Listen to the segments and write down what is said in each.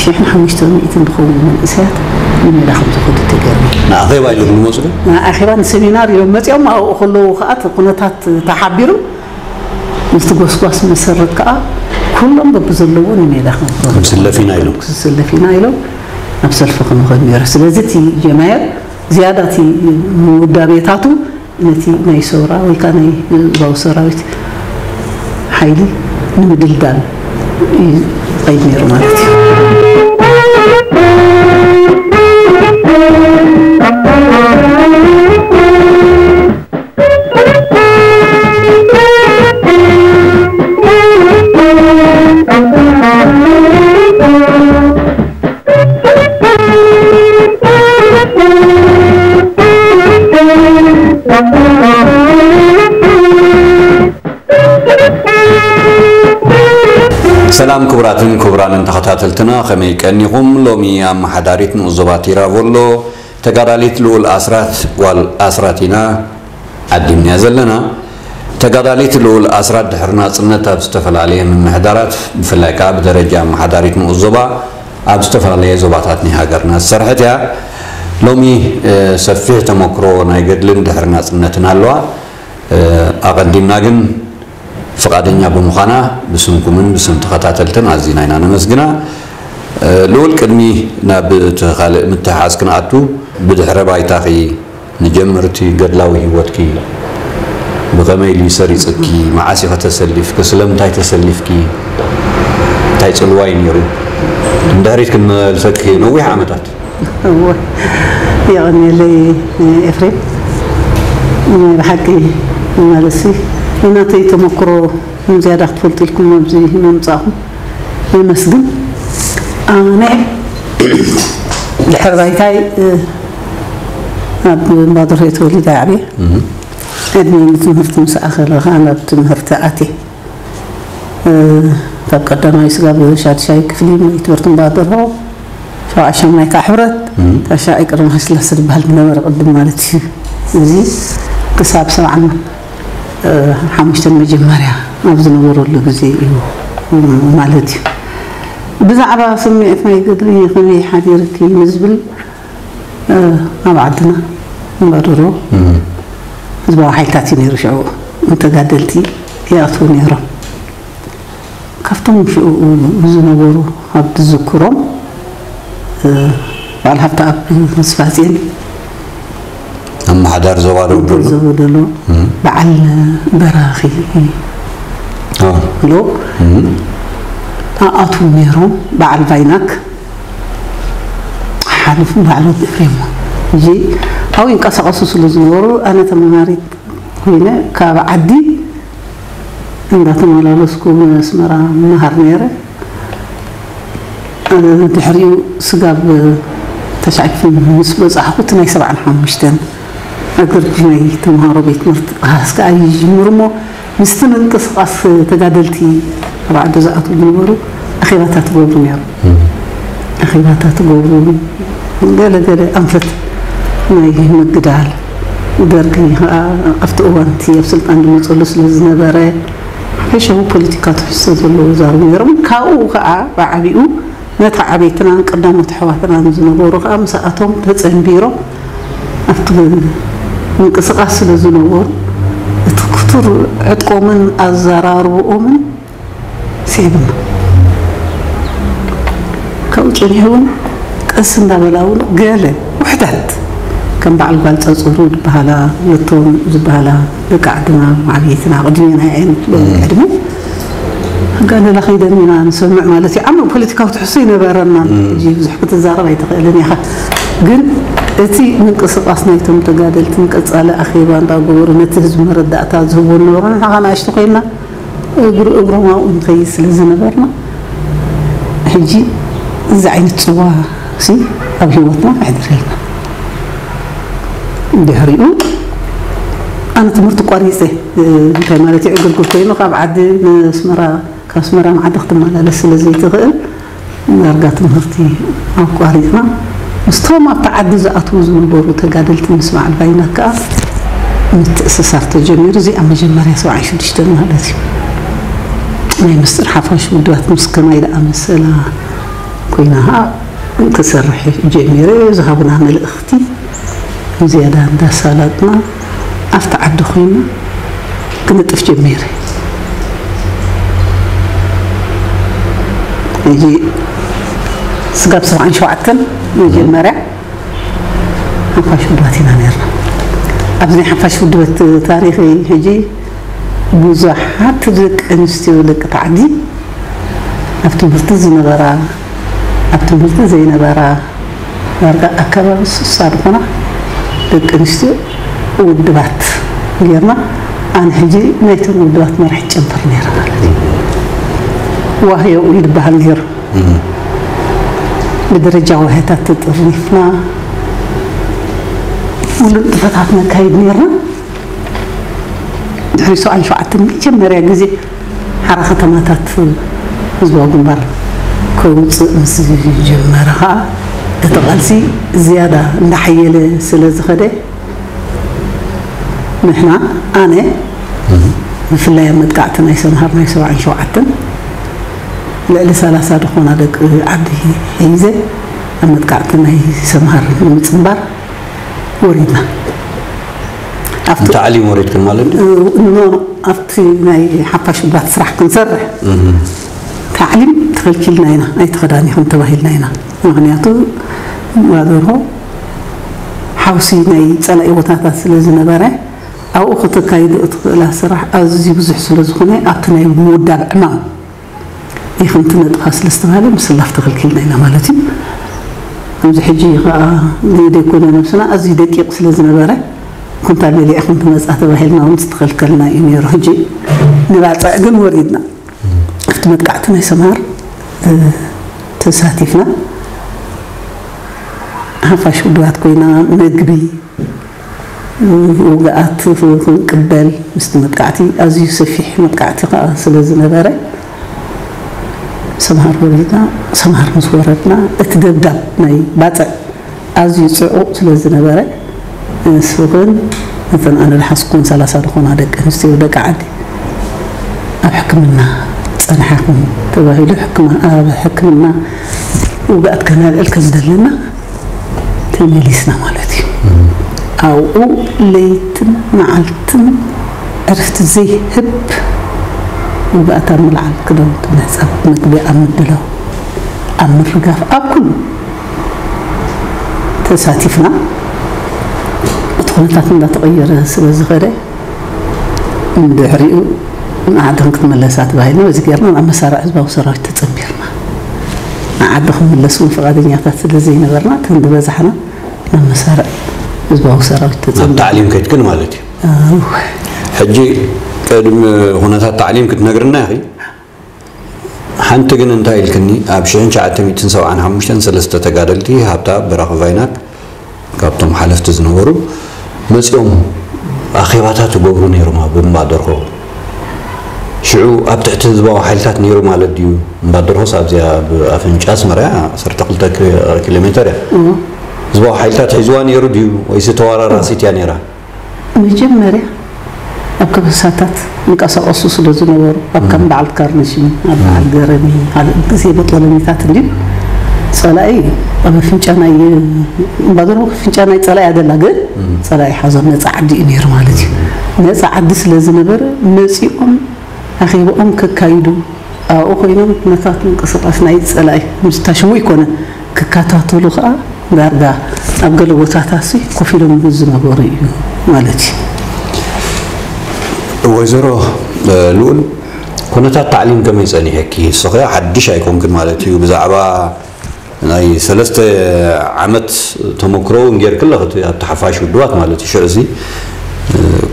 ሽሕን ሓሙሽተ ሚእትን ዝኸውን መንእሰያት ንሜዳ ከም ዝኸዱ ተገይሩ። ንኣኼባ ኢሎም ዝመጹ ዶ? ንኣኼባ ንሰሚናር ኢሎም መጺኦም ኣብኡ ከለዉ ከኣ እቲ ኩነታት ተሓቢሩ ምስቲ ጎስጓስ መሰረት ከኣ ኩሎም በብዘለዎ ንሜዳ ከም ዝኸዱ ክስለፍ ኢና ኢሎም። ክስለፍ ኢና ኢሎም ናብ ሰልፊ ክንኸድ ነይሩ። ስለዚ እቲ ጀማየር ዝያዳ እቲ ምውዳቤታቱ ነቲ ናይ ሰውራ ወይ ከዓ ናይ ህዝባዊ ሰራዊት ሓይሊ ንምድልዳል እዩ ዝኸይድ ነይሩ ማለት እዩ። ሰላም ክቡራትን ክቡራንን ተኸታተልትና፣ ከመይ ቀኒኹም? ሎሚ ኣመሓዳሪት ንኡስ ዞባ ቲራቮሎ ተጋዳሊት ልኡል ኣስራት ጓል ኣስራት ኢና ዓዲምናያ ዘለና። ተጋዳሊት ልኡል ኣስራት ድሕሪ ናጽነት ኣብ ዝተፈላለየ ምምሕዳራት፣ ብፍላይ ከኣ ብደረጃ ኣመሓዳሪት ንኡስ ዞባ ኣብ ዝተፈላለየ ዞባታት ናይ ሃገርና ዝሰርሐት እያ። ሎሚ፣ እ፣ ሰፊሕ ተመክሮ ናይ ገድልን ድሕሪ ናጽነትን ኣለዋ። እ፣ ኣቐዲምና ግን ፍቓደኛ ብምዃና ብስምኩምን ብስም ተኸታተልትን ኣዚና ኢና ነመስግና። እ፣ ልኡል፣ ቅድሚ ናብ እቲ ካልእ ምትሕሓዝ ክንኣቱ፣ ብድሕረ ባይታኺ ንጀምር። እቲ ገድላዊ ህይወትኪ ብኸመይ ኢሉ ሰሪጽኪ? መዓስ ኢኸ ተሰሊፍኪ? ስለምንታይ ተሰሊፍኪ? እንታይ ጽልዋ እዩ ነይሩ? ንድሕሪት ክንመልሰኪ ነዊሕ ዓመታት። እወ፣ የቐንየለይ ኤፍሬም። ናይ ብሓቂ ማለትሲ ናተይ ተመክሮ ዝያዳ ክትፈልጡ ኢልኩም ኣብዚ ምምጻእኹም የመስግን። ኣነ ድሕሪ ባይታይ፣ እ፣ ኣብ እምባደርሆ ተወሊደ ዓብየ። ዕድመይ ንትምህርቲ ምስ ኣኸለ ኸኣ ናብ ትምህርቲ ኣትየ። እ፣ ካብ ቀዳማይ ስጋብ ሻድሻይ ክፍሊ ምእንቲ ትምህርቲ እምባደርሆ፣ ሸውዓይ ሻምናይ ከዓ ሕብረት፣ ታሻይ ቅድመ ስላሴ ዝበሃል ዝነበረ ቅድም ማለት እዩ። እዚ ክሳብ ሰብዓን፣ እ፣ ሓሙሽተን መጀመርያ ኣብ ዝነበረሉ ግዜ እዩ ማለት እዩ። ብዛዕባ ስምዒት ናይ ገድሊ ከመይ ሓዲርኪ ንዝብል፣ እ፣ ኣብ ዓድና እምባደርሆ ህዝባዊ ሓይልታት እዩ ነይሩ። ሽዑ ንተጋደልቲ ይኣትዉ ነይሮም። ካብቶም ሽዑ ዝነበሩ ኣብ ዝዝክሮም፣ እ፣ በዓል ሃብተኣብ ተስፋጽዮን፣ ኣመሓዳሪ ዞባ ደቡብ ዘሎ። ዞባ ደሎ፣ በዓል በራኺ፣ ኦ። ሎ፣ ኣኣትዉ ነይሮም። በዓል ቫይናክ፣ ሓሉፍ በዓል ወዲ ኤፍሬም። እዚ ኣብኡ ይንቀሳቐሱ ስለ ዝነበሩ፣ ኣነ ተመሃሪት ኮይነ ካብ ዓዲ እንዳተመላለስኩ ንኣስመራ መሃር ነይረ። ድሕሪኡ ስጋብ ተሻዒ ክፍሊ ምስ በጻሕኩ፣ እቲ ናይ ሰብዓን ሓሙሽተን ኣገርግር ናይ ተምሃሮ ቤት ትምህርቲ ክሃስ ከኣ ይጅምር እሞ፣ ምስቲ ምንቅስቓስ ተጋደልቲ ኣብ ዓዲ ዝኣትዉ ዝነበሩ ኣኼባታት ትገብሩ ነይሩ። ኣኼባታት ትገብሩ፣ ገለ ገለ ኣንፈት ናይ ምግዳል፣ ደርጊ ከኣ ኣብቲ እዋን እቲ ኣብ ስልጣን ዝመጸሉ ስለ ዝነበረ፣ ሓፈሻዊ ፖለቲካ ትሕዝቶ ዘለዎ ይዛረቡ ነይሮም። ካብኡ ከኣ ብዓቢኡ ነታ ዓበይትናን ቀዳሞት ኣሕዋትናን ዝነበሩ ከኣ ምስኣቶም ተጸንቢሮም ኣብቲ ምንቅስቓስ ስለ ዝነበሩ፣ እቲ ክቱር ዕጥቆምን ኣዘራርብኦምን ስዒብና። ካብኡ ጸኒሑ እውን ቀስ እንዳበላ እውን ገለ ውሕዳት ከም በዓል ጓል ጸጸሩ ዝበሃላ፣ ነቶም ዝበሃላ ደቂ ዓድና ዓብይትና ቅድሜና እየን ብዕድመ፣ ጋለላ ከይደን ኢና ንሰምዕ ማለት እዩ። ዓሚቕ ፖለቲካዊ ትሕዝቶ ኣይነበረናን። ሕጂ ብዙሕ ክትዛረብ ኣይትኽእልን ኢኻ። ግን እቲ ምንቅስቓስ ናይቶም ተጋደልትን ቀጻሊ ኣኼባ እንዳገበሩ ነቲ ህዝቢ መረዳእታ ዝህብዎ ዝነበሩ፣ ንሕና ንኣሽቱ ኮይንና እግሪ እግሮም ኣብኡ ንኸይድ ስለ ዝነበርና፣ ሕጂ እዚ ዓይነት ጽዋ ሲ ኣብ ህይወትና ኣሕዲርልና። ድሕሪኡ ኣነ ትምህርቲ ቋሪጸ፣ እንታይ ማለት እዩ፣ ዕግርግር ኮይኑ ካብ ዓዲ ንኣስመራ፣ ካብ ኣስመራ ንዓዲ ክትመላለስ ስለ ዘይትኽእል፣ ዳርጋ ትምህርቲ ኣቋሪጽና፣ ምስቶም ኣብቲ ዓዲ ዝኣትዉ ዝነበሩ ተጋደልቲ ምስ በዓል ቫይናክ ከኣ ምትእስሳር ተጀሚሩ። እዚኣ መጀመርያ ሰብዓን ሽዱሽተን ማለት እዩ። ናይ ምስጢር ሓፋሽ ውድባት ምስ ከማይ ደኣ መሰላ ኮይና ከኣ ክሰርሕ ጀሚረ። ዝሃቡና መልእኽቲ ዝያዳ እንዳሳላጥና ኣብቲ ዓዲ ኮይና ክነጥፍ ጀሚረ። ሕጂ ስጋብ ሰብዓን ሸውዓተን መጀመርያ ሓፋሽ ውድባት ኢና ነርና። ኣብዚ ናይ ሓፋሽ ውድበት ታሪኽ ሕጂ ብዙሓት ደቂ ኣንስትዮ ደቂ ታዕዲ ኣብ ትምህርቲ ዝነበራ፣ ኣብ ትምህርቲ ዘይነበራ፣ ዳርጋ ኣከባቢ ስሳ ዝኾና ደቂ ኣንስትዮ ውድባት ጌርና። ኣነ ሕጂ ናይተን ውድባት መራሒ ጨንፈር ነይረ ማለት እዩ። ዋህዮ ይበሃል ነይሩ። ብደረጃ ዋህዮታት ተጠርኒፍና ሙሉእ ንጥፈታት ነካይድ ነይርና። ድሕሪ ሰብዓን ሸውዓተን መጀመርያ ግዜ ሓራ ከተማታት ህዝባዊ ግንባር ከውፅእ ምስ ጀመረ ከዓ እቲ ቃልሲ ዝያዳ እንዳሓየለ ስለ ዝኸደ ንሕና ኣነ ብፍላይ ኣብ መጥቃዕቲ ናይ ሰምሃር ናይ ሰብዓን ሸውዓተን ልዕሊ ሰላሳ ዝኾና ደቂ ዓዲ ሒዘ ኣብ መጥቃዕቲ ናይ ሰምሃር ንምፅንባር ወሪድና። ኣብቲ ታዕሊም ወሪድክን ማለት ድዩ? ኖ፣ ኣብቲ ናይ ሓፋሽ ውድባት ስራሕ ክንሰርሕ ታዕሊም ተኸልኪልና ኢና፣ ኣይተኸዳኒኹም ተባሂልና ኢና። ምኽንያቱ ማደርሆ ሓውሲ ናይ ጸላኢ ቦታታት ስለ ዝነበረ ኣብኡ ከተካይዶ እትኽእላ ስራሕ ኣዝዩ ብዙሕ ስለ ዝኾነ ኣብቲ ናይ ምውዳብ ዕማም ኢኽን ትነጥፋ ስለ ዝተባሃለ ምስላፍ ተኸልኪልና ኢና ማለት እዩ። ከምዚ ሕጂ ከዓ ዘይኮነ ነብስና ኣዝዩ ደቂቕ ስለ ዝነበረ ኩንታል መሊእኽን ትመጻ ተባሂልና እውን ዝተኸልከልና እዩ ነይሩ። ሕጂ ንባጽዕ ግን ወሪድና ኣብቲ መጥቃዕቲ ናይ ሰምሃር ተሳቲፍና ሓፋሽ ውድባት ኮይና መግቢ ውግኣት ክንቅበል ምስቲ መጥቃዕቲ ኣዝዩ ሰፊሕ መጥቃዕቲ ከዓ ስለ ዝነበረ ሰምሃር ወሪድና። ሰምሃር ምስ ወረድና እቲ ደብዳብ ናይ ባፅዕ ኣዝዩ ፅዑቕ ስለ ዝነበረ ንስኽን ነተን ኣነ ዝሓዝኩን ሰላሳ ዝኾና ደቂ ኣንስትዮ ደቂ ዓዲ ኣብ ሕክምና ፀንሓኹም ተባሂሉ ኣብ ሕክምና ውግኣት ከነልዕል ከም ዘለና ተመሊስና ማለት እዩ። ኣብኡ ለይትን መዓልትን ዕርፍቲ ዘይህብ ውግኣት ኣብ ምልዓል፣ ክዳውንቲ ምሕፃብ፣ መግቢ ኣብ ምድላው፣ ኣብ ምርጋፍ፣ ኣብ ኩሉ ተሳቲፍና። እቲ ኩነታት እንዳተቐየረ ስለ ዝኸደ ድሕሪኡ ንዓዲ ክንክትመለሳ ተባሂልና በዚ ገይርና ናብ መሳርዕ ህዝባዊ ሰራዊት ተጸንቢርና። ንዓዲ ክንምለስ እውን ፍቓደኛታት ስለ ዘይነበርና እተን ዝበዛሕና ናብ መሳርዕ ህዝባዊ ሰራዊት ናብ ተጸንቢርና። ታዕሊም ከድክን ማለት እዩ። ኣው። ሕጂ ቅድሚ ኩነታት ታዕሊም ክትነግርና ኢኺ። ሓንቲ ግን እንታይ ኢልክኒ፣ ኣብ ሽሕን ትሽዓተ ሚእትን ሰብዓን ሓሙሽተን ሰለስተ ተጋደልቲ ሃብታ በራኺ ቫይናክ ካብቶም ሓለፍቲ ዝነበሩ መጺኦም ኣኼባታት ይገብሩ ነይሮም ኣብ እምባ ደርሆ። ሽዑ ኣብ ትሕቲ ህዝባዊ ሓይልታት ነይሩ ማለት ድዩ? እምባ ደርሆስ ኣብዚኣ ኣብ ኣፍንጫ ኣስመራ እያ፣ ዓሰርተ ክልተ ኪሎ ሜተር እያ። እዎ። ህዝባዊ ሓይልታት ሒዝዋ ነይሩ ድዩ ወይስ ተወራራሲት እያ ነይራ? መጀመርያ ኣብ ከበሳታት ይንቀሳቐሱ ስለ ዝነበሩ ኣብ ከም በዓል ካርነሽም ኣብ በዓል ገረሚ ካልእ ግዜ በጦሎኒታት እንዲ ጸላኢ ኣብ ኣፍንጫ ናይ እምባደርሆ ኣፍንጫ ናይ ጸላኢ ኣደላ ግን ጸላኢ ሓዞ ነጻ ዓዲ እዩ ነይሩ ማለት እዩ። ነጻ ዓዲ ስለ ዝነበረ መጺኦም ኣኼባኦም ከካይዱ ኣብኡ ኮይኖም ኩነታት ምንቅስቓስ ናይ ጸላኢ ምስታሽሙ ይኮነ ክከታተሉ ከዓ ዳርጋ ኣብ ገለ ቦታታሲ ኮፍ ኢሎም ዝነበሩ እዩ ማለት እዩ። ወይዘሮ ልኡል ኩነታት ታዕሊም ከመይ ጸኒሐኪ? ንስኺ ሓድሽ ኣይኮንክን ማለት እዩ። ብዛዕባ ናይ ሰለስተ ዓመት ተመክሮ እውን ጌርኪ ኣለኺ፣ እቲ ኣብቲ ሓፋሽ ውድባት ማለት እዩ። ሽዑ እዚ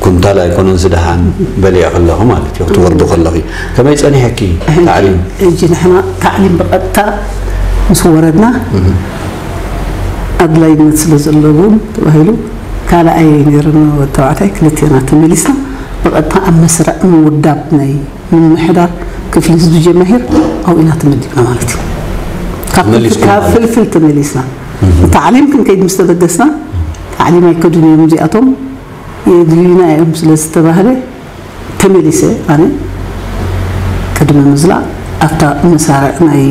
ኩንታል ኣይኮነን ዝደሃን በሊዕኪ ኣለኺ ማለት እዩ፣ ክትወርዲ ከለኺ። ከመይ ጸኒሐኪ ታዕሊም? ሕጂ ንሕና ታዕሊም ብቐጥታ ምስ ወረድና ኣድላይነት ስለ ዘለዎ ተባሂሉ ካልኣይ ነይርና ወዲ ተባዕታይ ክልቴና ተመሊስና ብቐጥታ ኣብ መስርዕ ምውዳብ ናይ ምምሕዳር ክፍሊ ህዝቢ ጀማሂር ኣብኡ ኢና ተመዲብና ማለት እዩ። ካብ ፍልፍል- ተመሊስኩም ካብ ማለት ፍልፍል ተመሊስና ታዕሊም ክንከይድ ምስ ተበገስና ታዕሊም ኣይከዱን እዮም እዚኣቶም የድልዩና እዮም ስለ ዝተባህለ ተመሊሰ ኣነ ቅድሚ ምዝላቕ ኣብታ መሳርዕ ናይ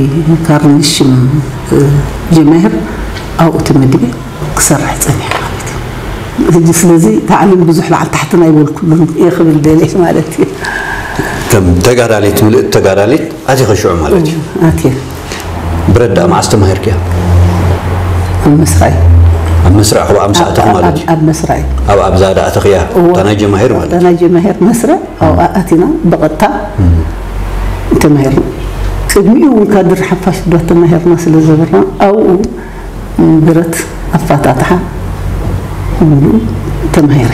ካርኒሽም ጀማሂር ኣብኡ ተመዲበ ክሰርሕ ጸኒሐ ማለት እዩ። ሕጂ ስለዚ ታዕሊም ብዙሕ ላዕሊ ታሕቲ ናይ በልኩሉን እየ ክብል ደልየ ማለት እዩ። ከም ተጋዳሊት፣ ምልእቲ ተጋዳሊት ኣቲኺ ሽዑ ማለት እዩ። ኣትየ። ብረት ደኣ መዓስ ተማሂርክያ? ኣብ መስራይ ኣብ መስርዕ፣ ኣብ ኣምሳ ኣተኺ ማለት እዩ። ኣብ መስራይ ኣብ ኣብዛ ደኣ ኣተኽያ እዋ። እታ ናይ ጀማሂር ማለት እዩ። ናይ ጀማሂር መስርዕ ኣብኣ ኣቲና ብቐጥታ ተማሂርና። ቅድሚኡ እውን ካድር ሓፋሽ ዶ ተማሂርና ስለ ዘበርና ኣብኡ ብረት ኣፋታትሓ ምሉእ ተማሂረ።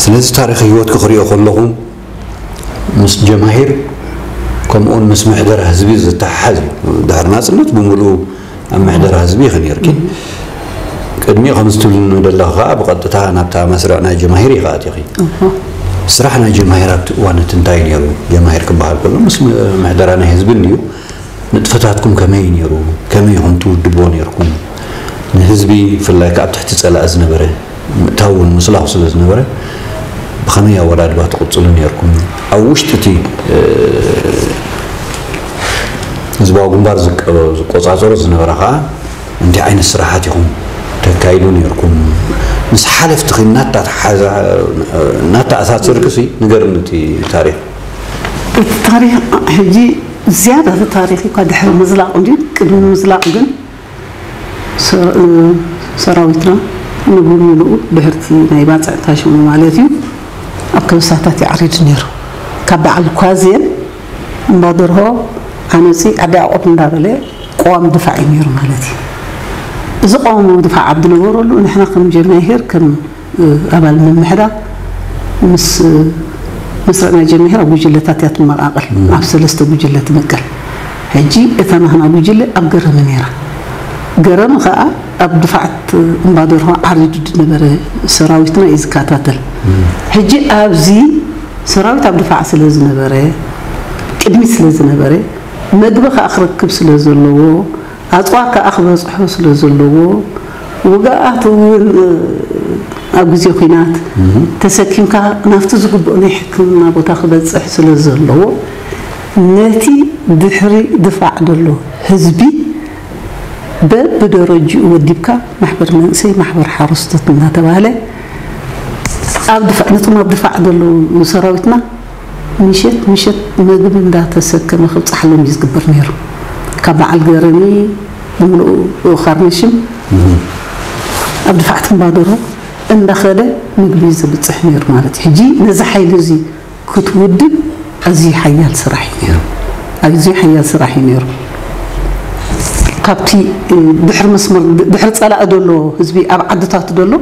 ስለዚ ታሪኽ ህይወትኪ ክሪኦ ከለኹ ምስ ጀማሂር ከምኡውን ምስ ምሕደራ ህዝቢ ዝተሓሓዝ እዩ። ድሕሪ ናጽነት ብምሉኡ ኣብ ምሕደራ ህዝቢ ኢኺ ነይርኪ። ቅድሚኡ ከምዚ ትብልኒ ደለኺ ከኣ ብቐጥታ ናብታ መስርዕ ናይ ጀማሂር ኢኺ ኣቲኺ። ስራሕ ናይ ጀማሂር ኣብቲ እዋን እቲ እንታይ ነይሩ? ጀማሂር ክበሃል ከሎ ምስ ምሕደራ ናይ ህዝቢ እንድዩ። ንጥፈታትኩም ከመይ ነይሩ? ከመይ ኢኹም ትውድብዎ ነይርኩም? ንህዝቢ ብፍላይ ከኣ ኣብ ትሕቲ ጸላኢ ዝነበረ ምእታው እውን ምስላኹ ስለ ዝነበረ ብኸመይ ኣወዳድባ ትቕጽሉ ነይርኩም? ኣብ ውሽጢ እቲ ህዝባዊ ግንባር ዝቆጻጸሮ ዝነበረ ከኣ እንታይ ዓይነት ስራሓት ኢኹም ተካይዱ ነይርኩም? ምስ ሓለፍትኺ እናተኣሳሰርክሲ ንገርኒ እቲ ታሪኽ። እቲ ታሪኽ ሕጂ ዝያዳ እቲ ታሪኽ እኳ ድሕሪ ምዝላቕ እንዲ ቅድሚ ምዝላቕ ግን ሰራዊትና ንብምሉኡ ድሕርቲ ናይ ባፅዕ ታሽሙ ማለት እዩ ኣብ ከበሳታት ይዓሪድ ነይሩ። ካብ በዓል ኳዝየን እምባደርሆ ዓመፂ ዓዲ ያዕቆብ እንዳበለ ቀዋሚ ድፋዕ እዩ ነይሩ ማለት እዩ። እዚ ቀዋሚ ድፋዕ ኣብ ዝነበረሉ ንሕና ከም ጀማሂር ከም ኣባል ምምሕዳር ምስ መስርዕና ጀሚራ ጉጅለታት እያ ትመቓቐል። ኣብ ሰለስተ ጉጅለ ትምቀል። ሕጂ እታ ናህና ጉጅለ ኣብ ገረመ ነይራ። ገረመ ኸኣ ኣብ ድፋዓት እምባደርሆ ዓሪዱ ዝነበረ ሰራዊትና እዩ ዝከታተል። ሕጂ ኣብዚ ሰራዊት ኣብ ድፋዕ ስለ ዝነበረ ቅድሚት ስለ ዝነበረ መግቢ ኸኣ ክረክብ ስለ ዘለዎ ኣፅዋር ከኣ ክበፅሖ ስለ ዘለዎ ውግኣት እውን ኣብ ግዜ ኲናት ተሰኪምካ ናብቲ ዝግብኦ ናይ ሕክምና ቦታ ክበፅሕ ስለ ዘለዎ ነቲ ድሕሪ ድፋዕ ዘሎ ህዝቢ በብደረጅኡ ወዲብካ ማሕበር መንእሰይ ማሕበር ሓረስቶት እናተባህለ ኣብ ድፋዕ ነቶም ኣብ ድፋዕ ዘለዉ ሰራዊትና ምሸት ምሸት መግቢ እንዳተሰከመ ክብፃሓሎም እዩ ዝግበር ነይሩ። ካብ በዓል ገረሚ ብምልኡ ካርነሽም ኣብ ድፋዕ ትንባደሮ እንዳኸደ ምግቢ እዩ ዝብፅሕ ነይሩ ማለት እዩ። ሕጂ ነዚ ሓይሊ እዚ ክትውድብ ኣዝዩ ሓያል ስራሕ እዩ ነይሩ። ኣዝዩ ሓያል ስራሕ እዩ ነይሩ። ካብቲ ድሕሪ መስመር ድሕሪ ፀላኢ ዘሎ ህዝቢ ኣብ ዓድታት ዘሎ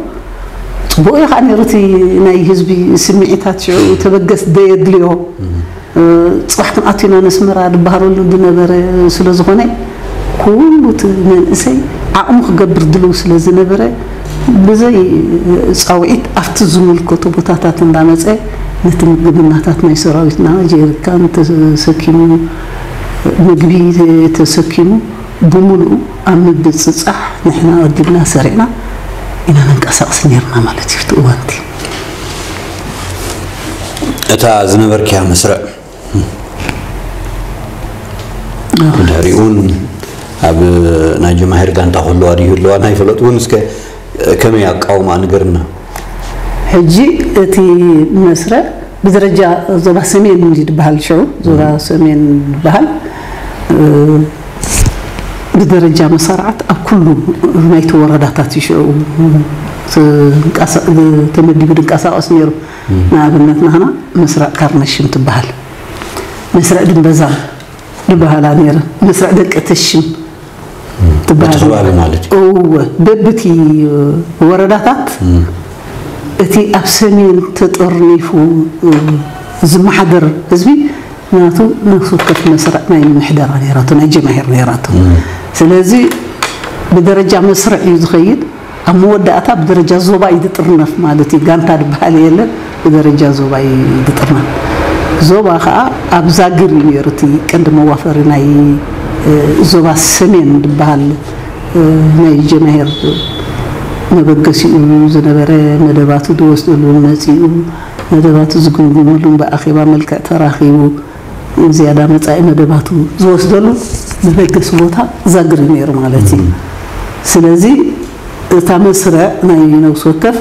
ፅቡቕ እዩ ከዓ ነይሩ እቲ ናይ ህዝቢ ስምዒታት ሽዑ ተበገስ ደየድልዮ ፅባሕ ክንኣቱ ኢና ነስመራ ዝበሃለሉ ዝነበረ ስለ ዝኾነ ኩሉ እቲ መንእሰይ ዓቕሙ ክገብር ድልው ስለ ዝነበረ ብዘይ ፃውዒት ኣብቲ ዝምልከቶ ቦታታት እንዳመፀ ነቲ ምግብናታት ናይ ሰራዊትና ጀሪካን ተሰኪሙ ምግቢ ተሰኪሙ ብምሉኡ ኣብ ምብፅፃሕ ንሕና ወዲብና ሰሪዕና ኢና ንንቀሳቐስ ነርና ማለት እዩ እቲ እዋንቲ። እታ ዝነበርክያ መስርዕ ድሕሪኡን ኣብ ናይ ጀማሂር ጋንታ ክህልዋ ድዩ ህልዋ ናይ ፈለጥ እውን እስከ ከመይ ኣቃውማ ንገርና። ሕጂ እቲ መስርዕ ብደረጃ ዞባ ሰሜን እንዲ ዝበሃል ሽዑ ዞባ ሰሜን ዝበሃል ብደረጃ መሳርዓት ኣብ ኩሉ ናይቲ ወረዳታት እዩ ሽዑ ተመዲቡ ድንቀሳቐስ ነይሩ። ንኣብነት ናህና መስራቕ ካርነሽም ትበሃል። መስርዕ ድንበዛ ዝበሃላ ነይረን፣ መስርዕ ደቂ ተሽም ትበሃል በቲ ከባቢ ነይራ። ማለት እዩ። እወ፣ በብቲ ወረዳታት እም። እቲ ኣብ ሰሜን ተጠርኒፉ፣ እ፣ ዝመሓደር ህዝቢ ናቱ ነፍሲ ወከፍ መስርዕ ናይ ምሕደራ ነይራቶ፣ ናይ ጀማሂር ነይራቶ። እም። ስለዚ ብደረጃ መስርዕ እዩ ዝኸይድ። ኣብ መወዳእታ ብደረጃ ዞባ እዩ ዝጥርነፍ ማለት እዩ። ጋንታ ዝበሃል የለን፣ ብደረጃ ዞባ እዩ ዝጥርነፍ። ዞባ ከዓ ኣብ ዛግር እዩ ነይሩ እቲ ቀንዲ መዋፈሪ ናይ፣ እ፣ ዞባ ሰሜን ዝበሃል፣ እ፣ ናይ ጀማሂር መበገሲኡ ዝነበረ መደባቱ ዝወስደሉ መፂኡ መደባቱ ዝግምግመሉ ብኣኼባ መልክዕ ተራኺቡ ዝያዳ መጻኢ መደባቱ ዝወስደሉ መበገሲ ቦታ ዛግር እዩ ነይሩ ማለት እዩ። እም። ስለዚ እታ መስርዕ ናይ ነብሲ ወከፍ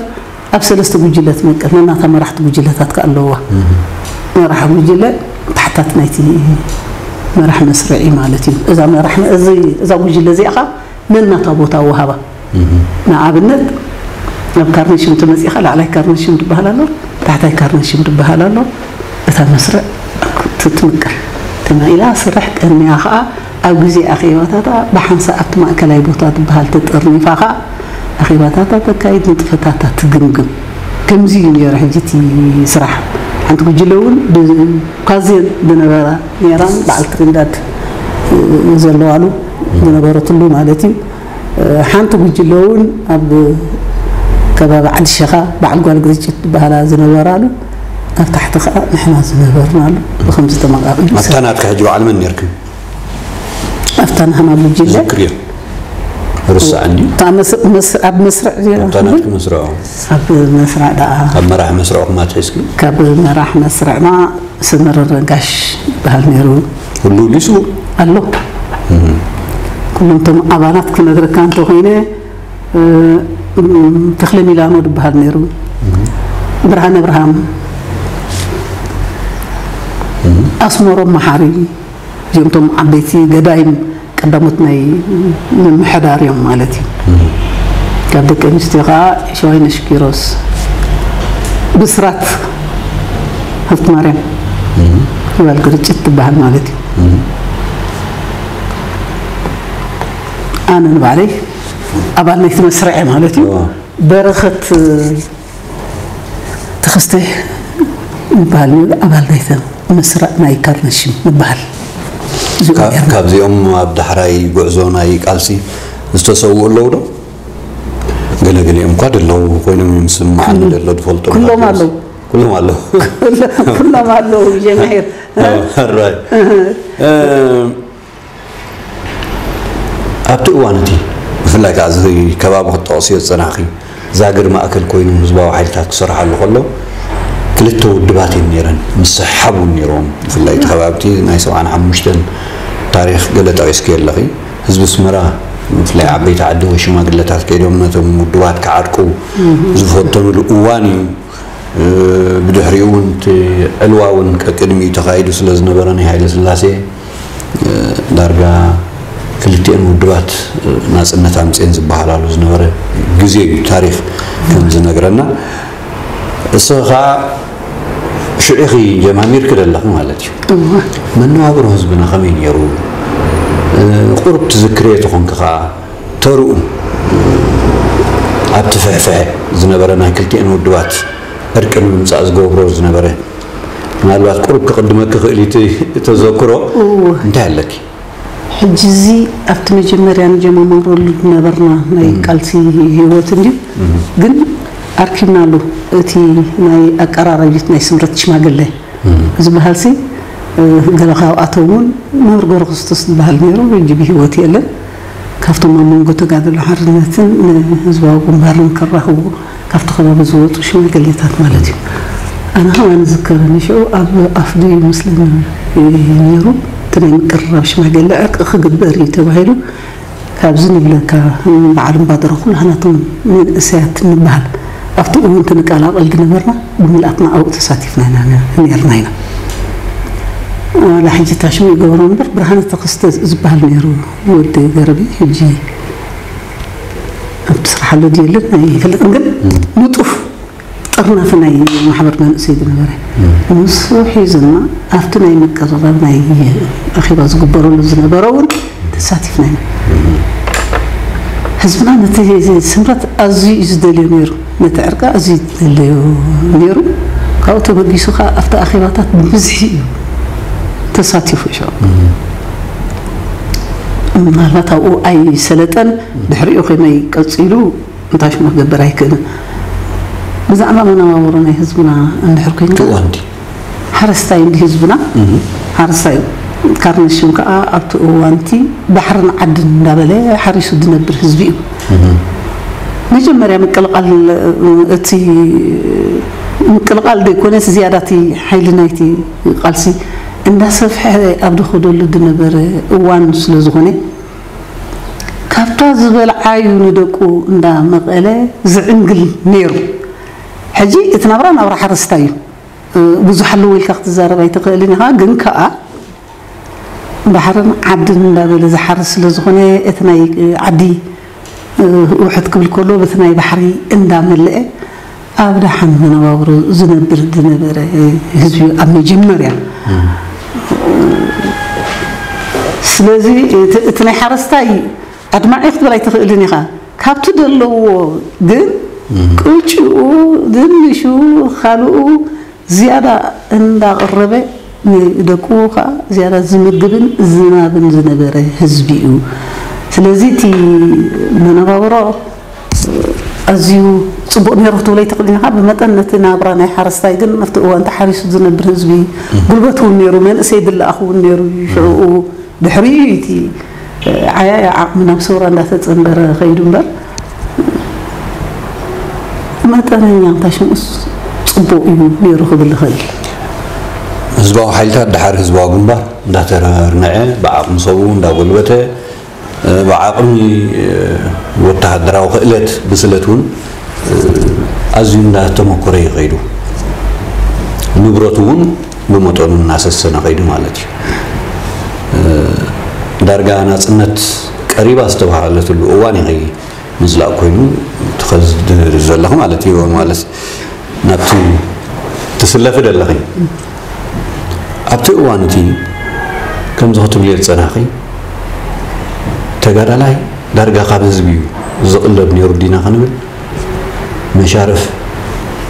ኣብ ሰለስተ ጉጅለ ትመቀል፣ ነናታ መራሕቲ ጉጅለታት ከኣ ኣለዋ። እም። መራሕ ጉጅለ ታሕታት ናይቲ መራሕ መስርዕ እዩ ማለት እዩ። እዛ መራሕ፣ እዚ፣ እዛ ጉጅለ እዚኣ ኸኣ ነናታ ቦታ ወሃባ። እም። ንኣብነት፣ ኣብ ካርነሽም ተመጺኻ፣ ላዕላይ ካርነሽም ዝበሃል ኣሎ፣ ታሕታይ ካርነሽም ዝበሃል ኣሎ። እታ መስርዕ ትምቀል። ተማኢላ ስራሕ ቀንያ ኸኣ ኣብ ግዜ ኣኼባታታ ብሓንሳእ ኣብቲ ማእከላይ ቦታ ዝበሃል ተጠርኒፋ ኸኣ ኣኼባታታ ተካይድ፣ ንጥፈታታ ትግምግም። ከምዚ እዩ ነይሩ ሕጂ እቲ ስራሕ። ሓንቲ ጉጅለ እውን ብ-፣ ኳዜን ዝነበራ ነይራን በዓል ትሪንዳድ ዘለዋሉ ዝነበረትሉ ማለት እዩ። ሓንቲ ጉጅለ እውን ኣብ ከባቢ ዓዲ ሸኻ በዓል ጓል ግርጭት ዝበሃላ ዝነበራሉ፣ ኣብ ታሕቲ ከዓ ንሕና ዝነበርናሉ ብኸምዚ ተመቓቒሉ ኣብታ ናትካ ሕጂ በዓል መን ነርክን? ኣብታ ናህና ጉጅለ ዝክር እየ። ርሳዕ እንዲ እታ መስ-፣ መስ-፣ ኣብ መስርዕ እዚኣ ኣብታ ናትክ መስርዖ ኣብ መስርዕ ደኣ ካብ መራሕ መስርዕኹም ኣትሒዝኪ ካብ መራሕ መስርዕና ስምር ረጋሽ ይበሃል ነይሩ። ኩሉ ልሱ ኣሎ። ኩሎም እቶም ኣባላት ክነግረካ እንተኾይነ፣ እ፣ እም፣ ተኽለ ሚላኖ ዝበሃል ነይሩ። ብርሃነ ኣብርሃም፣ ኣስመሮም መሓሪ፣ እዚኦም እቶም ዓበይቲ ገዳይም ቀዳሞት ናይ ምምሕዳር እዮም ማለት እዩ። ካብ ደቂ ኣንስትዮ ከዓ ሸዋይነሽ ኪሮስ፣ ብስራት ሃብተማርያም፣ ጓል ግርጭት ትበሃል ማለት እዩ። ኣነ ንባዕለይ ኣባል ናይቲ መስርዕ እየ ማለት እዩ። እዋ። በረኸት ተኸስተ ይበሃል፣ ኣባል ናይቲ መስርዕ ናይ ካርነሽም ንበሃል። እዚኦም ካብ-፣ ነርና። ካብዚኦም ኣብ ዳሕራይ ጉዕዞ ናይ ቃልሲ ዝተሰውኡ ኣለዉ ዶ? ገለ ገሊኦም እኳ ደለዉ ኮይኖም እዮም ዝስምዓኒ ኩሉ-፣ ደሎ፣ ዝፈልጦም ኩሎም ሃገርስ-፣ ኣለዉ። ኩሎም ኣለዉ። ኩሎም ኣለዉ፣ ጀማሂር። ኣራይ። እህ። እ፣ ኣብቲ እዋን እቲ፣ ብፍላይ ከኣ እዚ ከባቢ ክትጠቕስዮ ዝጸናሕኪ፣ ዛግር ማእከል ኮይኑ ህዝባዊ ሓይልታት ክሰርሓሉ ከሎ፣ ክልተ ውድባት እየን ነይረን፣ ምስሕሓብ እውን ነይርዎም። ብፍላይ እቲ ከባቢ እቲ ናይ ሰብዓን ሓሙሽተን ታሪኽ ገለ ጠቒስኪ ኣለኺ። ህዝቢ ኣስመራ፣ ብፍላይ ዓበይቲ ዓዲ ወይ ሽማግለታት ከይዶም ነቶም ውድባት ክዓርቁ ዝፈተኑሉ እዋን እዩ። እ፣ ብድሕሪኡ እውን እቲ ዕልዋ እውን ቀቅድሚኡ ተኻይዱ ስለ ዝነበረ ናይ ሃይለ ስላሴ፣ እ፣ ዳርጋ ክልቲኤን ውድባት፣ እ፣ ናጽነት ኣምጽኤን ዝበሃላሉ ዝነበረ ግዜ እዩ ታሪኽ ከም ዝነግረና። እሱ ኸዓ ሽዑ ኢኺ ጀማሚርኪ ዘለኺ ማለት እዩ። እወ። መነባብሮ ህዝብና ከመይ ነይሩ? እ፣ ቁሩብ ትዝክርዮ ተኾንኪ ኸዓ ተርኡ ኣብቲ ፍሕፍሐ ዝነበረ ናይ ክልቲኤን ውድባት ዕርቂ ንምምጻእ ዝገብሮ ዝነበረ፣ ምናልባት ቁሩብ ክቕድመኪ ክእል እዩ እቲ ተዘክሮ። እወ። እንታይ ኣለኪ? ሕጂ እዚ ኣብቲ መጀመርያ ንጀማመረሉ ዝነበርና ናይ እም። ቃልሲ ህይወት እንድዩ። እም። ግን ኣርኪብናሉ እቲ ናይ ኣቀራራቢት ናይ ስምረት ሽማግለ እም። ዝበሃልሲ፣ እ፣ ገለ ካብኣቶም እውን መርጎ ክርስቶስ ዝበሃል ነይሩ፣ ሕጂ ብህይወት የለን። ካብቶም ኣብ መንጎ ተጋድሎ ሓርነትን ንህዝባዊ ግንባርን ከራኽቡ ካብቲ ከባቢ ዝወፁ ሽማግሌታት ማለት እዩ። ኣነ ከማን ዝከረኒ ሽዑ ኣብ ኣፍዶ ይመስለኒ ነይሩ፣ እቲ ናይ ምቅርራብ ሽማግለ ዕርቂ ክግበር እዩ ተባሂሉ ካብዚ ንብለካ በዓል እምባደረ ኩላህናቶም መንእሰያት ንበሃል ኣብቲ እውን ክንቀላቐል ዝነበርና ብምልኣትና ኣብኡ ተሳቲፍና ኢና ነርና ኢና። ዋላ ሕጂ ታሽሙ ይገብሮ እምበር ብርሃነ ተኸስተ ዝበሃል ነይሩ ወዲ ገረቢ ሕጂ ኣብቲ ስራሕ ኣሎ ድዩ የለን ኣይፈልጥን፣ ግን ንጡፍ ጥርናፊ ናይ ማሕበር መንእሰይ ዝነበረ፣ ንሱ ሒዙና ኣብቲ ናይ ምቅርራብ ናይ ኣኼባ ዝግበረሉ ዝነበረ እውን ተሳቲፍና ኢና። ህዝብና ነቲ ስምረት ኣዝዩ እዩ ዝደልዮ ነይሩ፣ ነቲ ዕርቂ ኣዝዩ እዩ ዝደልዮ ነይሩ። ካብኡ ተበጊሱ ከዓ ኣብቲ ኣኼባታት ብብዝሒ እዩ ተሳቲፉ። ሽዑ ምናልባት ኣብኡ ኣይሰለጠን፣ ድሕሪኡ ከመይ ቀፂሉ እንታይ ሽሙ ክገብር ኣይክእልን። ብዛዕባ መነባብሮ ናይ ህዝብና እንድሕር ኮይንካ፣ እዋንቲ ሓረስታይ እንዲ ህዝብና፣ ሓረስታይ እዩ። ካርነሽም ከዓ ኣብቲ እዋንቲ ባሕርን ዓድን እንዳበለ ሓሪሱ ዝነብር ህዝቢ እዩ። መጀመርያ ምቅልቃል፣ እቲ ምቅልቃል ዘይኮነስ ዝያዳ እቲ ሓይሊ ናይቲ ቃልሲ እንዳሰፍሐ ኣብ ዝኸደሉ ዝነበረ እዋን ስለ ዝኾነ፣ ካብታ ዝበልዓዩ ንደቁ እንዳ መቐለ ዝዕንግል ነይሩ። ሕጂ እቲ ናብራ ናብራ ሓረስታይ እዩ። ብዙሕ ኣለዎ ኢልካ ክትዛረብ ኣይትኽእልን ኢኻ፣ ግን ከኣ ባሕርን ዓድን እንዳበለ ዝሓርስ ስለ ዝኾነ፣ እቲ ናይ ዓዲ ውሕድ ክብል ከሎ በቲ ናይ ባሕሪ እንዳመለአ ኣብ ደሓን መነባብሮ ዝነብር ዝነበረ ህዝቢ ኣብ መጀመርያ። ስለዚ እቲ ናይ ሓረስታይ ኣድማዒ ክትብል ኣይትኽእልን ኢኻ። ካብቲ ዘለዎ ግን ቅጭኡ፣ ድንሹ፣ ካልኡ ዝያዳ እንዳቕረበ ንደቁ ከዓ ዝያዳ ዝምግብን ዝናብን ዝነበረ ህዝቢ እዩ። ስለዚ እቲ መነባብሮ ኣዝዩ ጽቡቕ ነይሩ ክትብሎ ኣይትኽእልን ኢኻ። ብመጠን ነቲ ናብራ ናይ ሓረስታይ ግን ኣብቲ እዋን ተሓሪሱ ዝነብር ህዝቢ፣ ጉልበት እውን ነይሩ፣ መንእሰይ ድለኣኽ እውን ነይሩ እዩ ሽዕኡ። ድሕሪኡ እዩ እቲ ዓያያ ዓቕሚ ናብ ሰውራ እንዳተጸንበረ ከይዱ እምበር፣ መጠነኛ እንታይ ሽምኡስ ጽቡቕ እዩ ነይሩ ክብል ይኽእል። ህዝባዊ ሓይልታት ድሓር ህዝባዊ ግንባር እንዳተርንዐ፣ ብዓቕሚ ሰብኡ እንዳጎልበተ፣ ብዓቕሚ ወተሃደራዊ ክእለት ብስለት እውን ኣዝዩ እንዳተመኮረ ይኸይዱ። ንብረቱ እውን ብመጠኑ እናሰሰነ ከይዱ ማለት እዩ። ዳርጋ ናጽነት ቀሪባ ዝተባሃለትሉ እዋን ይኸይ ምዝላቕ ኮይኑ ትኸዝ ዘለኹ ማለት እዩ። ማለት ናብቲ ትስለፊ ዘለኺ ኣብቲ እዋን እቲ ከምዚ ክትብልዮ ዝጸናኺ፣ ተጋዳላይ ዳርጋ ካብ ህዝቢ እዩ ዝቕለብ ነይሩ ዲና ክንብል፣ መሻርፍ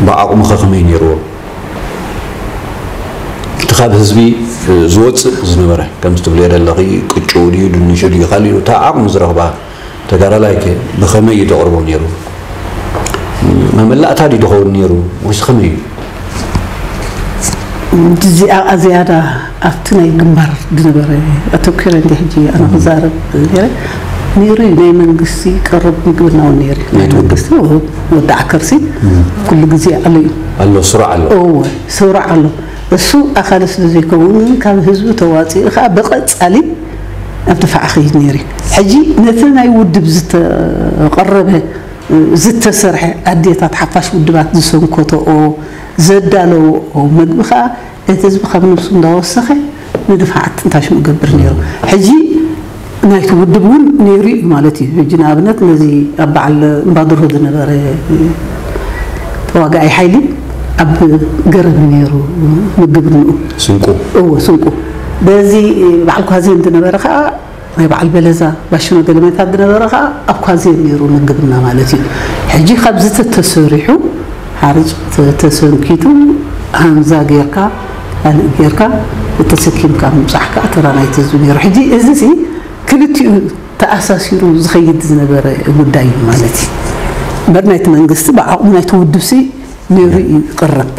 ብዓቕሙ ከ ከመይ ነይርዎ? እቲ ካብ ህዝቢ ዝወጽእ ዝነበረ፣ ከምዚ ትብልዮ ዘለኺ፣ ቅጭኡ ድዩ፣ ድንሹ ድዩ፣ ካልእ፣ እታ ዓቕሙ ዝረኽባ ተጋዳላይ ከ ብኸመይ እዩ ዘቕርቦ ነይሩ? መመላእታ ድዩ ዝኸውን ነይሩ ወይስ ከመይ እዩ? እዚኣ ዝያዳ ኣብቲ ናይ ግንባር ዝነበረ ኣተኲረ እንዲ ሕጂ ኣነ ክዛረብ ነይረ። ነይሩ እዩ፣ ናይ መንግስቲ ቀረብ ምግብና እውን ነይሩ እዩ። ናይ ናይ መንግስቲ ወ-፣ ወዲ ዓከርሲ ኩሉ ግዜ ኣሎ እዩ። ኣሎ፣ ስሩዕ ኣሎ። እወ፣ ስሩዕ ኣሎ። እሱ ኣኻሊ ስለ ዘይከውን ግን ካብ ህዝቢ ተዋፂኡ ከዓ ብቐፃሊ ኣብ ድፋዕ ኸይድ ነይሩ እዩ። ሕጂ ነቲ ናይ ውድብ ዝተቐረበ ዝተሰርሐ ኣዴታት ሓፋሽ ውድባት ዝሰንኮተኦ ዘዳለወኦ መግቢ ከዓ እቲ ህዝቢ ካብ ነብሱ እንዳወሰኸ ንድፋዓት እንታይ ሽሙ ገብር ነይሩ። ሕጂ ናይቲ ውድብ እውን ነይሩ እዩ ማለት እዩ። ሕጂ ንኣብነት ነዚ ኣብ በዓል እምባድርሆ ዝነበረ ተዋጋኣይ ሓይሊ ኣብ ገረብ ነይሩ ምግብንኡ። ስንቁ። እዎ፣ ስንቁ። በዚ በዓል ኳዜን ዝነበረ ከዓ ናይ በዓል በለዛ ባሽኖ ገለመታት ዝነበረ ከዓ ኣብ ኳዜን ነይሩ ምግብና ማለት እዩ። ሕጂ ካብዚ ተተሰሪሑ ሓርጭ ተ-፣ ተሰንኪቱ ሃንዛ ጌርካ ካልእ ጌርካ ተሰኪምካ ምብጻሕ ከዓ ተራ ናይቲ ህዝቢ ነይሩ። ሕጂ እዚ ሲ ክልቲኡ ተኣሳሲሩ ዝኸይድ ዝነበረ ጉዳይ እዩ ማለት እዩ። እምበር ናይቲ መንግስቲ ብዓቕሙ ናይቲ ውድብ ሲ ነይሩ እዩ ይቕረብ።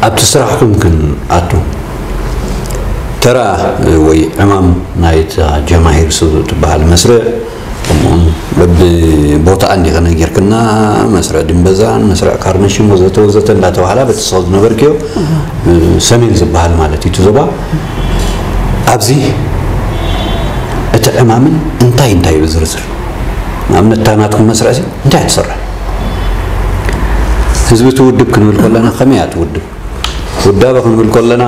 ኣብቲ ስራሕኩም ክንኣቱ፣ ተራ ወይ ዕማም ናይታ ጀማሂር ሱ ትበሃል መስርዕ፣ ከምኡውን በብቦታኣ እንዲኸ ነጊርክና፣ መስርዕ ድንበዛን መስርዕ ካርነሽን ወዘተ ወዘተ እንዳተባህላ በቲ ሰው ዝነበርክዮ፣ ሰሜን ዝበሃል ማለት እዩ እቲ ዞባ። ኣብዚ እቲ ዕማምን እንታይ እንታይ ብዝርዝር፣ ንኣብነት እታ ናትኩም መስርዕ እዚ እንታይ ትሰርሕ? ህዝቢ ትውድብ ክንብል ከለና ከመይ እያ ትውድብ? ውዳበ ክንብል ከለና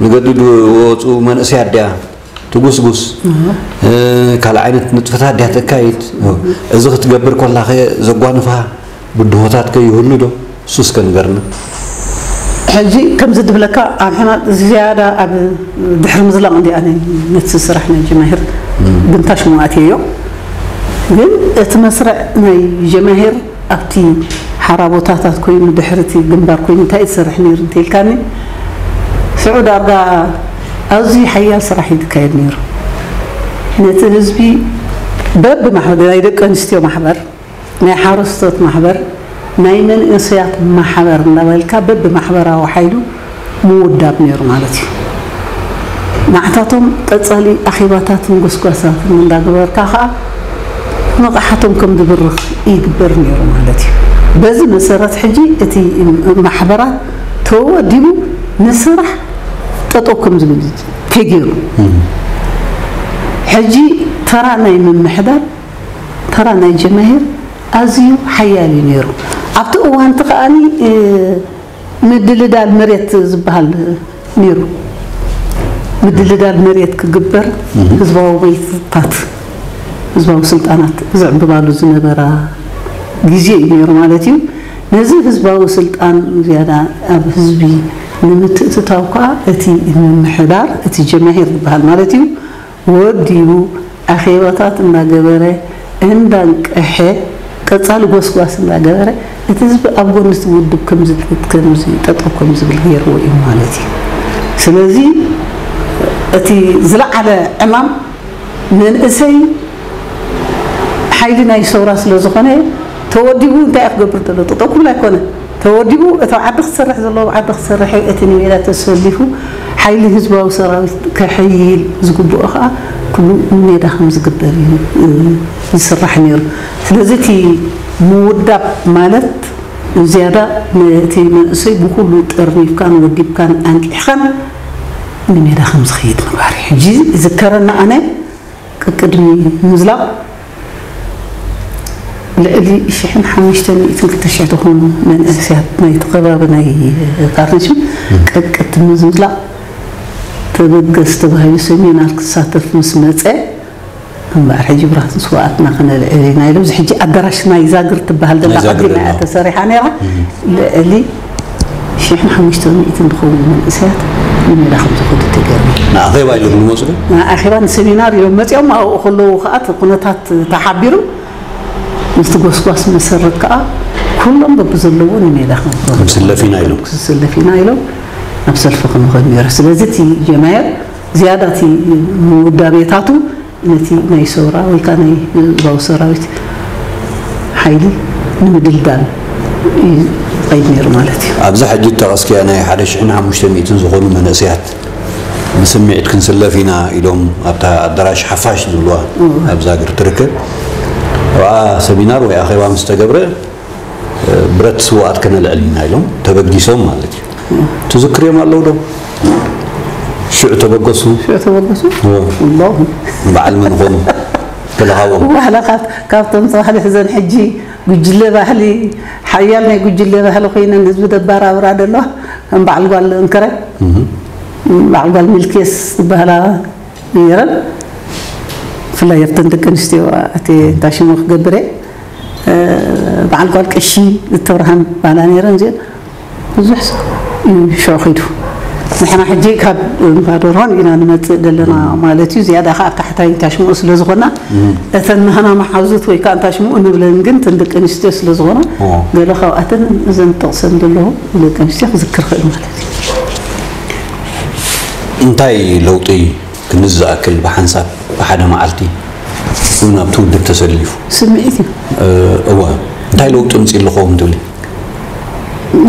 ንገድዱ ወፁ መንእሰያት ድያ ትጉስጉስ? እ፣ ካልእ ዓይነት ንጥፈታት ድያ ተካይድ? እዚ ክትገብር ከላ ከ ዘጓንፋ ብድሆታት ከ ይህሉ ዶ? ሱስ ከንገርና። ሕጂ ከምዚ ድብለካ ኣብ ሕና ዝያዳ ኣብ ድሕሪ ምዝላቕ እንዲ ኣነ ነቲ ስራሕ ናይ ጀማሂር ግንታ ሽሙ ኣትየዮ። ግን እቲ መስርዕ ናይ ጀማሂር ኣብቲ ሓራ ቦታታት ኮይኑ ድሕሪ እቲ ግንባር ኮይኑ እንታይ ዝሰርሕ ነይሩ እንተልካኒ፣ ሽዑ ዳርጋ ኣዝዩ ሓያል ስራሕ እዩ ዝካየድ ነይሩ። ነቲ ህዝቢ በብማሕበር ናይ ደቂ ኣንስትዮ ማሕበር ናይ ሓረስቶት ማሕበር ናይ መንእሰያት ማሕበር እንዳበልካ በብማሕበራዊ ሓይሉ ምውዳብ ነይሩ ማለት እዩ። ንዓታቶም ቀጻሊ ኣኼባታትን ጎስጓሳትን እንዳገበርካ ከዓ ንቕሓቶም ከም ዝብርኽ ይግበር ነይሩ ማለት እዩ። በዚ መሰረት ሕጂ እቲ ማሕበራት ተወዲቡ ንስራሕ ጠጠው ከም ዝብል ተገይሩ። ሕጂ ተራ ናይ ምምሕዳር ተራ ናይ ጀማሂር ኣዝዩ ሓያል እዩ ነይሩ። ኣብቲ እዋን እቲ ከኣኒ ምድልዳል መሬት ዝበሃል ነይሩ። ምድልዳል መሬት ክግበር ህዝባዊ ቤትታት ህዝባዊ ስልጣናት ዝዕብባሉ ዝነበራ ግዜ እዩ ነይሩ ማለት እዩ። ነዚ ህዝባዊ ስልጣን ዝያዳ ኣብ ህዝቢ ንምትእትታው ከዓ እቲ ምምሕዳር እቲ ጀማሂር ዝበሃል ማለት እዩ ወዲቡ ኣኼባታት እንዳገበረ እንዳንቀሐ ቀፃሊ ጎስጓስ እንዳገበረ እቲ ህዝቢ ኣብ ጎኒ እቲ ውድብ ከምዚ ከምዚ ጠጠው ከምዝብል ገይርዎ እዩ ማለት እዩ። ስለዚ እቲ ዝለዓለ ዕማም መንእሰይ ሓይሊ ናይ ሰውራ ስለ ዝኾነ ተወዲቡ እንታይ ክገብር ዘሎ ጠጠው ክብል ኣይኮነ ተወዲቡ እቲ ዓዲ ክሰርሕ ዘለዎ ዓዲ ክሰርሕ እቲ ንሜዳ ተሰሊፉ ሓይሊ ህዝባዊ ሰራዊት ከሐይል ዝግብኦ ከዓ ኩሉ ሜዳ ከም ዝግበር እዩ ዝስራሕ ነይሩ። ስለዚ እቲ ምውዳብ ማለት ዝያዳ ነቲ መንእሰይ ብኩሉ ጠርኒፍካን ወዲብካን ኣንቂሕካን ንሜዳ ከም ዝኸይድ ምግባር እዩ። ሕጂ ዝከረና ኣነ ቅቅድሚ ምዝላቕ ልዕሊ ሽሕን ሓሙሽተ ሚእትን ክልተ ሽሕ ዝኾኑ መንእሰያት ናይቲ ከባቢ ናይ ካርንሽም ቀቅድሚ ምዝላቕ ተበገስ ተባሂሉ ሰሚናር ክሳተፍ ምስ መፀ እምበኣር ሕጂ ብራትን ስዋኣትና ክነልዕል ኢና ኢሎም እዚ ሕጂ ኣዳራሽ ናይ ዛግር ትበሃል ዘላ ናይ ዛግር ቀዲማ እያ ዘላ። ተሰሪሓ ነይራ ልዕሊ ሽሕን ሓሙሽተ ሚእትን ዝኸውን መንእሰያት ንሜዳ ከም ዝኸዱ ተገይሩ። ንኣኼባ ኢሎም ዝመፁ ዶ? ንኣኼባ ንሰሚናር ኢሎም መፂኦም ኣብኡ ከለዉ ከዓ እቲ ኩነታት ተሓቢሩ ምስቲ ጎስጓስ መሰረት ከዓ ኩሎም በብዘለዎ ንሜዳ ከም ዝኸዱ ክስለፍ ኢና ኢሎም። ክስለፍ ኢና ኢሎም ናብ ሰልፊ ክንኸድ ነይሩ። ስለዚ እቲ ጀማየር ዝያዳ እቲ ምውዳቤታቱ ነቲ ናይ ሰውራ ወይ ከዓ ናይ ህዝባዊ ሰራዊት ሓይሊ ንምድልዳል እዩ ዝኸይድ ነይሩ ማለት እዩ። ኣብዚ ሕጂ እተቐስክያ ናይ ሓደ ሽሕን ሓሙሽተ ሚእትን ዝኾኑ መንእሰያት ብስምዒት ክንስለፍ ኢና ኢሎም ኣብታ ኣዳራሽ ሓፋሽ ዝብልዋ ኣብዛ ሃገር ትርከብ ኣብኣ ሰሚናር ወይ ኣኼባ ምስ ተገብረ ብረት ስውኣት ከነልዕል ኢና ኢሎም ተበጊሶም ማለት እዩ። ትዝክርዮም ኣለዉ ዶ? ሽዑ ተበገሱ? ሽዑ ተበገሱ? እዎ። ኣለዉ። በዓል መን ኾኑ? ተለኻዎም? ዋላ ካብ- ካብቶም ተባህለ ሕዘን ሕጂ ጉጅለ ባህሊ ሓያል ናይ ጉጅለ ባህሊ ኮይነን ህዝቢ ደባራብራ ደለዋ ከም በዓል ጓል እንክረ በዓል ጓል ሚልኬስ ዝበሃላ ነይረን። ብፍላይ ኣብተን ደቂ ኣንስትዮ ኣቲ እንታይ ሽሙ ክገብር እየ በዓል ጓል ቀሺ ዝተብርሃን ባላ ነይረን እዚአን ብዙሕ ሰብ እዩ ሽዑ ኺዱ ንሕና ሕጂ ካብ እምባ ደርሆን ኢና ንመፅእ ዘለና ማለት እዩ ዝያዳ ከዓ ኣብ ታሕታይ እንታሽምኡ ስለ ዝኾና እተን ናህና መሓዙት ወይ ከዓ እንታሽምኡ ንብለን ግን እተን ደቂ ኣንስትዮ ስለ ዝኾና ገለ ካብኣተን እዘን ጠቕሰን ዘለኹ ደቂ ኣንስትዮ ክዝክር ኽእል ማለት እዩ እንታይ ለውጢ ክንዲ ዝኣክል ብሓንሳብ ብሓደ መዓልቲ እውን ኣብቲ ውድብ ተሰሊፉ። ስምዒት እዩ። እወ፣ እንታይ ለውጢ ኣምፂኡ ኣሎ ኸውን ትብሊ?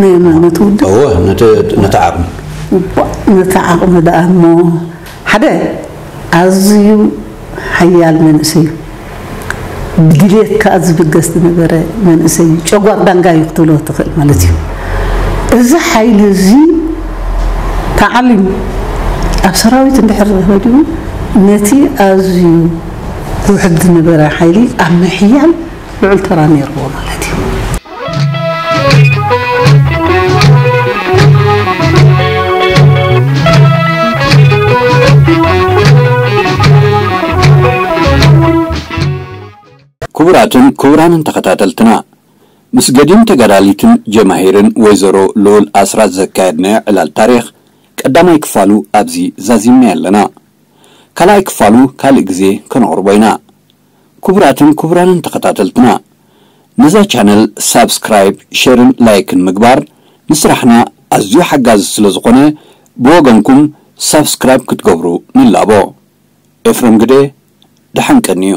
ናይ መን? ነቲ ውድብ? እወ፣ ነቲ ነቲ ዓቕሚ። እዋእ፣ ነቲ ዓቕሚ ደኣ እሞ ሓደ ኣዝዩ ሓያል መንእሰይ እዩ። ብድልየት ከኣ ዝብገስ ዝነበረ መንእሰይ እዩ። ጨጓር ዳንጋ እዩ ክትብሎ ትኽእል ማለት እዩ። እዚ ሓይሊ እዚ ተዓሊሙ ኣብ ሰራዊት እንድሕር ረኸብ ነቲ ኣዝዩ ውሕድ ዝነበረ ሓይሊ ኣብ ምሕያል ልዑል ተራ ነይርዎ ማለት እዩ። ክቡራትን ክቡራንን ተኸታተልትና ምስ ገዲም ተጋዳሊትን ጀማሂርን ወይዘሮ ልኡል ኣስራት ዘካየድናዮ ዕላል ታሪኽ ቀዳማይ ክፋሉ ኣብዚ ዛዚምና ኣለና። ካልኣይ ክፋሉ ካልእ ግዜ ከነቕርቦ ኢና። ክቡራትን ክቡራንን ተኸታተልትና፣ ነዛ ቻነል ሳብስክራይብ፣ ሼርን ላይክን ምግባር ንስራሕና ኣዝዩ ሓጋዚ ስለ ዝኾነ፣ ብወገንኩም ሳብስክራይብ ክትገብሩ ንላቦ። ኤፍረም ግደ፣ ደሓን ቀንዩ።